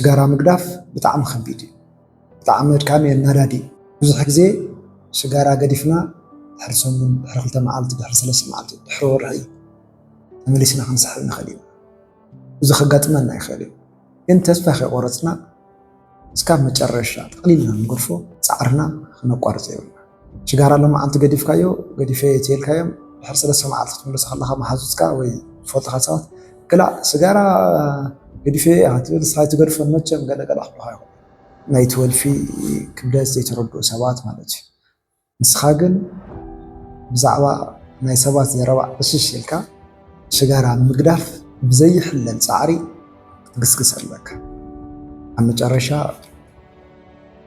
ሽጋራ ምግዳፍ ብጣዕሚ ከቢድ እዩ። ብጣዕሚ ኣድካሚ፣ ኣናዳዲ እዩ። ብዙሕ ግዜ ሽጋራ ገዲፍና ድሕሪ ሰሙን፣ ድሕሪ ክልተ መዓልቲ፣ ድሕሪ ሰለስተ መዓልቲ፣ ድሕሪ ወርሒ ተመሊስና ክንስሕብ ንኽእል ኢና። እዚ ከጋጥመና ይኽእል እዩ። ግን ተስፋ ከይቆረፅና እስካብ መጨረሻ ጠቕሊልና ንገድፎ፣ ፃዕርና ክነቋርፅ የብልና። ሽጋራ ሎማዓንቲ ገዲፍካዮ፣ ገዲፈ እየ ተልካዮም፣ ድሕሪ ሰለስተ መዓልቲ ክትምለሶ ከለኻ መሓዙትካ ወይ ዝፈልጥኻ ሰባት፣ "ክላእ ስጋራ ገዲፈ እየ" ኢኻ ትብል፣ ንስኻ ኣይትገድፎን መቸም፣ ገለ ገለ ክብሉኻ ይኽእሉ። ናይቲ ወልፊ ክብደት ዘይተረድኡ ሰባት ማለት እዩ። ንስኻ ግን ብዛዕባ ናይ ሰባት ዘረባ ዕሽሽ ኢልካ ሽጋራ ምግዳፍ ብዘይሕለል ጻዕሪ ክትግስግስ ኣለካ። ኣብ መጨረሻ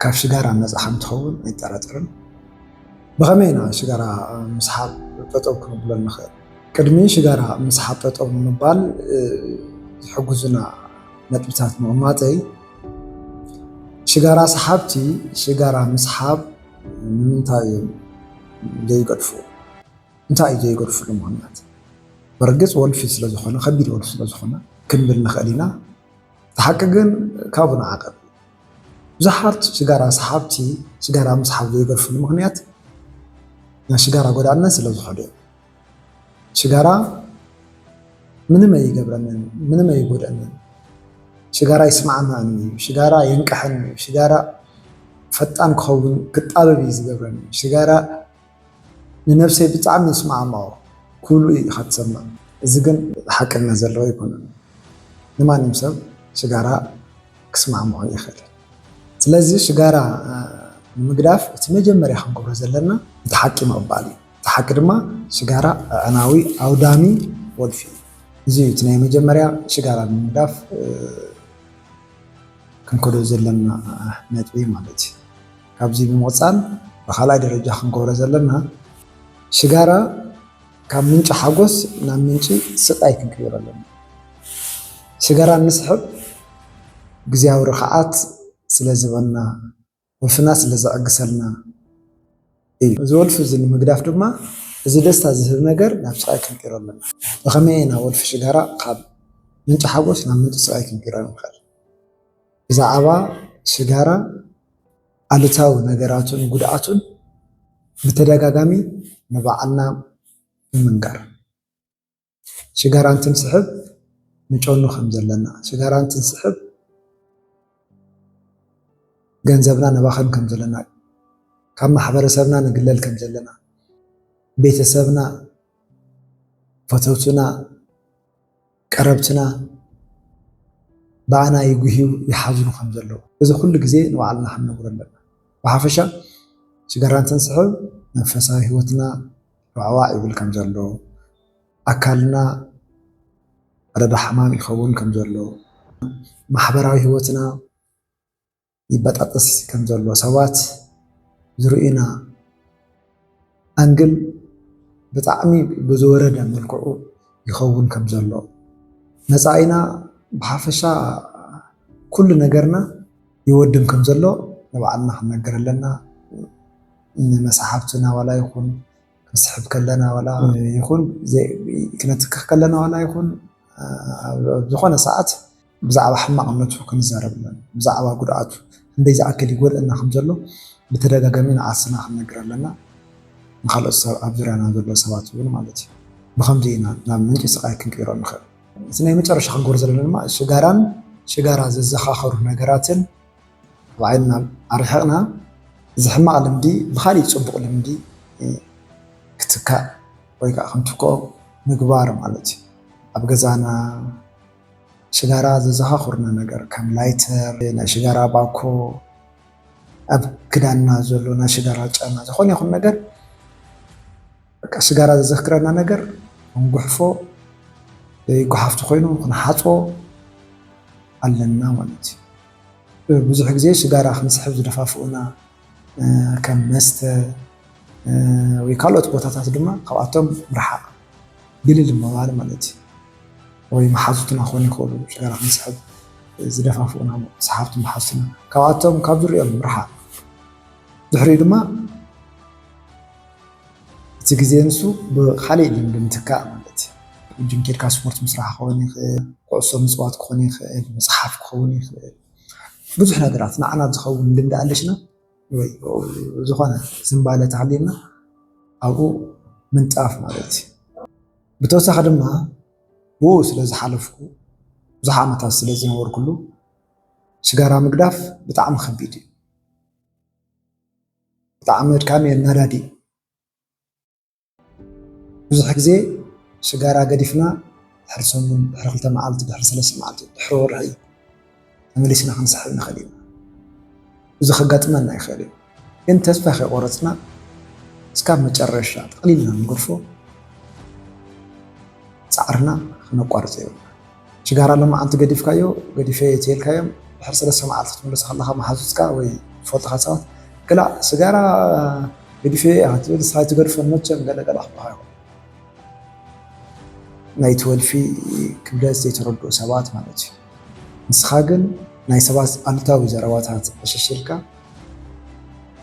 ካብ ሽጋራ ነጻ ከም ትኸውን ኣይጠራጠርን። ብኸመይ ኢና ሽጋራ ምስሓብ ጠጠው ክነብሎ ንኽእል? ቅድሚ ሽጋራ ምስሓብ ጠጠው ንምባል፣ እ፣ ዝሕግዙና ነጥብታት ምቕማጠይ፣ ሽጋራ ሰሓብቲ ሽጋራ ምስሓብ ንምንታይ እዮም ዘይገድፉ? እንታይ እዩ ዘይገድፍሉ ምኽንያት? በርግፅ ወልፊ ስለ ዝኾነ፣ ከቢድ ወልፊ ስለ ዝኾነ ክንብል ንኽእል ኢና። እቲ ሓቂ ግን ካብኡ ንዓቐብ። ብዙሓት ሽጋራ ሰሓብቲ ሽጋራ ምስሓብ ዘይገድፍሉ ምኽንያት ናይ ሽጋራ ጎዳእነት ስለ ዝኸዱ እዮም። ሽጋራ ምንም ኣይገብረንን፣ ምንም ኣይጎድኣንን። ሽጋራ ይስማዕማዕን እዩ፣ ሽጋራ የንቅሐን እዩ፣ ሽጋራ ፈጣን ክኸውን ክጣበብ እዩ ዝገብረኒ፣ ሽጋራ ንነብሰይ ብጣዕሚ ይስማዕማዖ ክብሉ ኢኻ ትሰምዕ። እዚ ግን ሓቅነት ዘለዎ ኣይኮነን። ንማንም ሰብ ሽጋራ ክስማዕምዖ ይኽእል። ስለዚ ሽጋራ፣ እ፣ ንምግዳፍ እቲ መጀመርያ ክንገብሮ ዘለና እቲ ሓቂ ምቕባል እዩ። እቲ ሓቂ ድማ ሽጋራ ኣዕናዊ ኣውዳሚ ወልፊ እዩ። እዚ እዩ እቲ ናይ መጀመርያ ሽጋራ ንምግዳፍ፣ እ፣ ክንከዶ ዘለና ነጥቢ ማለት እዩ። ካብዚ ብምቕጻል ብኻልኣይ ደረጃ ክንገብሮ ዘለና ሽጋራ ካብ ምንጪ ሓጎስ ናብ ምንጪ ስቓይ ክንቅይሮ ኣለና። ሽጋራ እንስሕብ ግዝያዊ ርኽዓት ስለ ዝህበና፣ ወልፍና ስለ ዘዕግሰልና እዩ። እዚ ወልፊ እዚ ንምግዳፍ ድማ እዚ ደስታ ዝህብ ነገር ናብ ስቓይ ክንቅይሮ ኣለና። ብኸመይ ኢና ወልፊ ሽጋራ ካብ ምንጪ ሓጎስ ናብ ምንጪ ስቓይ ክንቅይሮ ንኽእል? ብዛዕባ ሽጋራ ኣሉታዊ ነገራቱን ጉድኣቱን ብተደጋጋሚ ንባዕልና ብምንጋር። ሽጋራ እንትንስሕብ ንጨኑ ከም ዘለና፣ ሽጋራ እንትንስሕብ ገንዘብና ነባኽን ከም ዘለና፣ ካብ ማሕበረሰብና ንግለል ከም ዘለና፣ ቤተሰብና፣ ፈተውትና፣ ቀረብትና ብኣና ይጉህዩ፣ ይሓዝኑ ከም ዘለዉ፣ እዚ ኩሉ ግዜ ንባዕልና ክንነግሮ ኣለና። ብሓፈሻ ሽጋራ እንትንስሕብ መንፈሳዊ ህይወትና ዋዕዋዕ ይብል ከም ዘሎ፣ ኣካልና ኣደዳ ሕማም ይኸውን ከም ዘሎ፣ ማሕበራዊ ህይወትና ይበጣጠስ ከም ዘሎ፣ ሰባት ዝርእዩና ኣንግል ብጣዕሚ ብዝወረደ መልክዑ ይኸውን ከም ዘሎ፣ መጻኢና ብሓፈሻ ኩሉ ነገርና ይወድም ከም ዘሎ ንባዕልና ክንነግር ኣለና። ንመሳሓብትና ዋላ ይኹን ክንስሕብ ከለና ዋላ ይኹን ዘይ-፣ ክነትክኽ ከለና ዋላ ይኹን ኣብ ዝኾነ ሰዓት ብዛዕባ ሕማቕነቱ ክንዛረብ ኣለና። ብዛዕባ ጉድኣቱ ክንደይ ዝኣክል ይጎድኣና ከም ዘሎ ብተደጋጋሚ ንዓርስና ክንነግር ኣለና። ንኻልኦት ሰብ ኣብ ዙርያና ዘሎ ሰባት እውን ማለት እዩ። ብኸምዚ ኢና ናብ ምንጪ ስቓይ ክንቅይሮ ንኽእል። እቲ ናይ መጨረሻ ክንገብሮ ዘለና ድማ ሽጋራን ሽጋራ ዘዘኻኸሩ ነገራትን ካብ ዓይንና ኣርሒቕና፣ እዚ ሕማቕ ልምዲ ብኻሊእ ጽቡቕ ልምዲ ክትካእ ወይ ከዓ ክንትክኦ ምግባር ማለት እዩ። ኣብ ገዛና ሽጋራ ዘዘኻኽሩና ነገር ከም ላይተር፣ ናይ ሽጋራ ባኮ፣ ኣብ ክዳንና ዘሎ ናይ ሽጋራ ጫማ፣ ዝኾነ ይኹን ነገር በቃ ሽጋራ ዘዘክረና ነገር ክንጉሕፎ፣ ዘይጓሓፍቲ ኮይኑ ክንሓጽቦ ኣለና ማለት እዩ። ብዙሕ ግዜ ሽጋራ ክንስሕብ ዝደፋፍኡና፣ እ፣ ከም መስተ፣ እ፣ ወይ ካልኦት ቦታታት ድማ ካብኣቶም ምርሓቕ፣ ግልል ምባል ማለት እዩ። ወይ መሓዙትና ክኾኑ ይኽእሉ፣ ሽጋራ ክንስሕብ ዝደፋፍኡና ሰሓብቲ መሓዙትና፣ ካብኣቶም ካብ ዝሪኦም ምርሓቕ። ድሕሪኡ ድማ እቲ ግዜ ንሱ ብኻሊእ ልምዲ ምትካእ ማለት እዩ። ጅም ኬድካ ስፖርት ምስራሕ ክኸውን ይኽእል፣ ኩዕሶ ምፅዋት ክኸውን ይኽእል፣ መፅሓፍ ክኸውን ይኽእል፣ ብዙሕ ነገራት ንዓና ዝኸውን ልምዲ ኣለሽና ወይ ዝኾነ ዝንባለ ተሃልየና ኣብኡ ምንጣፍ ማለት እዩ። ብተወሳኺ ድማ ብኡ ስለ ዝሓለፍኩ፣ ብዙሕ ዓመታት ስለ ዝነበርኩሉ፣ ሽጋራ ምግዳፍ ብጣዕሚ ከቢድ እዩ። ብጣዕሚ ኣድካሚ እዩ፣ ኣናዳዲ እዩ። ብዙሕ ግዜ ሽጋራ ገዲፍና ድሕሪ ሰሙን፣ ድሕሪ ክልተ መዓልቲ፣ ድሕሪ ሰለስተ መዓልቲ፣ ድሕሪ ወርሒ ተመሊስና ክንስሕብ ንኽእል ኢና። እዚ ከጋጥመና ይኽእል እዩ። ግን ተስፋ ከይቆረፅና እስካብ መጨረሻ ጠቕሊልና ንገድፎ ፃዕርና ክነቋርፅ የብልና። ሽጋራ ሎማዓንቲ ገዲፍካዮ፣ ገዲፈ እየ ተልካዮም፣ ድሕሪ ሰለስተ መዓልቲ ክትምለሶ ከለኻ መሓዙትካ ወይ ትፈልጥኻ ሰባት፣ ክላእ ሽጋራ ገዲፈ እየ ኢኻ ትብል፣ ንስኻ ኣይትገድፎን መቸም ገለ ገለ ክብሉኻ ይኽእሉ። ናይቲ ወልፊ ክብደት ዘይተረድኡ ሰባት ማለት እዩ። ንስኻ ግን ናይ ሰባት ኣሉታዊ ዘረባታት ዕሽሽ ኢልካ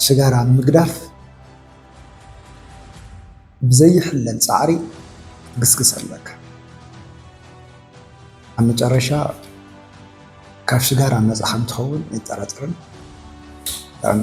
ሽጋራ ንምግዳፍ ብዘይሕለል ጻዕሪ ክትግስግስ ኣለካ። ኣብ መጨረሻ ካብ ሽጋራ ነጻ ከም ትኸውን ኣይጠራጠርን። ብጣዕሚ